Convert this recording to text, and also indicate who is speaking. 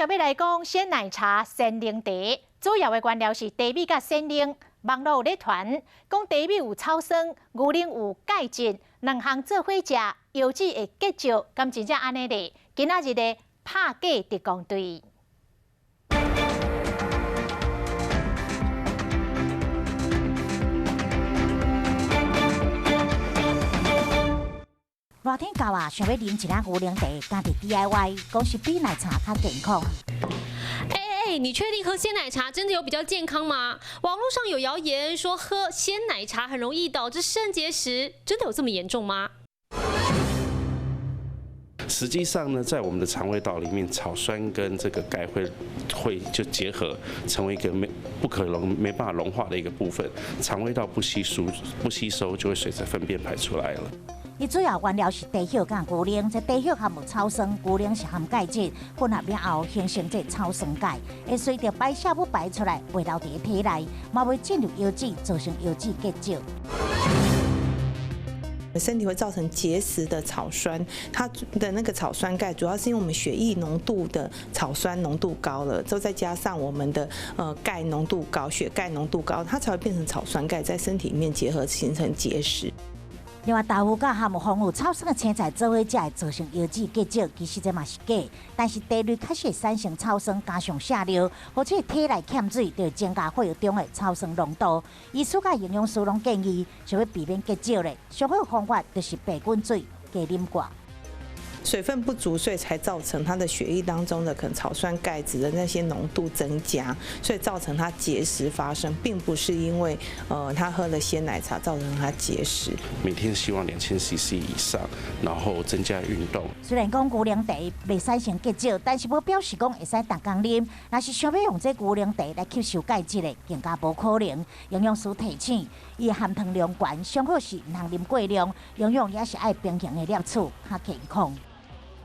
Speaker 1: 特別來講，鮮奶茶、鮮奶茶，主要的原料是茶米佮鮮奶。網路有咧傳，講茶米有草酸，牛奶有鈣質，兩項做伙食，腰子會結石，敢真正按呢咧？今仔日的拍假特工隊。
Speaker 2: 熱天到啊，想欲啉一粒牛奶茶，家己 DIY，講是比奶茶較健康。
Speaker 3: 哎哎，你確定喝鮮奶茶真的有比較健康嗎？網絡上有謠言說喝鮮奶茶很容易導致腎結石，真的有這麼嚴重嗎？
Speaker 4: 實際上呢，在我們的腸胃道裡面，草酸跟這個鈣會就結合，成為一個沒不可溶、沒辦法融化的一個部分，腸胃道不吸收，不吸收就會隨着糞便排出來了。
Speaker 2: 伊主要原料是茶葉佮牛奶，這茶葉含有草酸，牛奶是含鈣質，混合了後形成這草酸鈣，會隨著排泄物排出來，袂留佇體內，嘛袂進入腰子，造成腰子結石。
Speaker 5: 身體會造成結石的草酸，它的那個草酸鈣主要是因為我們血液濃度的草酸濃度高了，之後再加上我們的鈣濃度高，血鈣濃度高，它才會變成草酸鈣在身體裡面結合形成結石。
Speaker 2: 另外，豆腐佮含有豐富草酸的青菜做伙食會造成腰子結石，其實這嘛是假。但是茶類確實會產生草酸，加上瀉尿，或者體內欠水，就會增加血液中的草酸濃度。醫師佮營養師攏建議，想欲避免結石咧，上好方法就是白滾水加啉過。
Speaker 5: 水分不足，所以才造成他的血液當中的可能草酸鈣質的那些濃度增加，所以造成他結石發生，並不是因為他喝了鮮奶茶造成他結石。
Speaker 4: 每天希望2000 cc 以上，然後增加運動。
Speaker 2: 雖然講牛奶茶袂產生結石，但是無表示講會使逐工啉。若是想欲用這牛奶茶來吸收鈣質的，更加無可能。營養師提醒，伊含糖量懸，上好是毋通啉過量，營養也是愛平衡的攝取，較健康。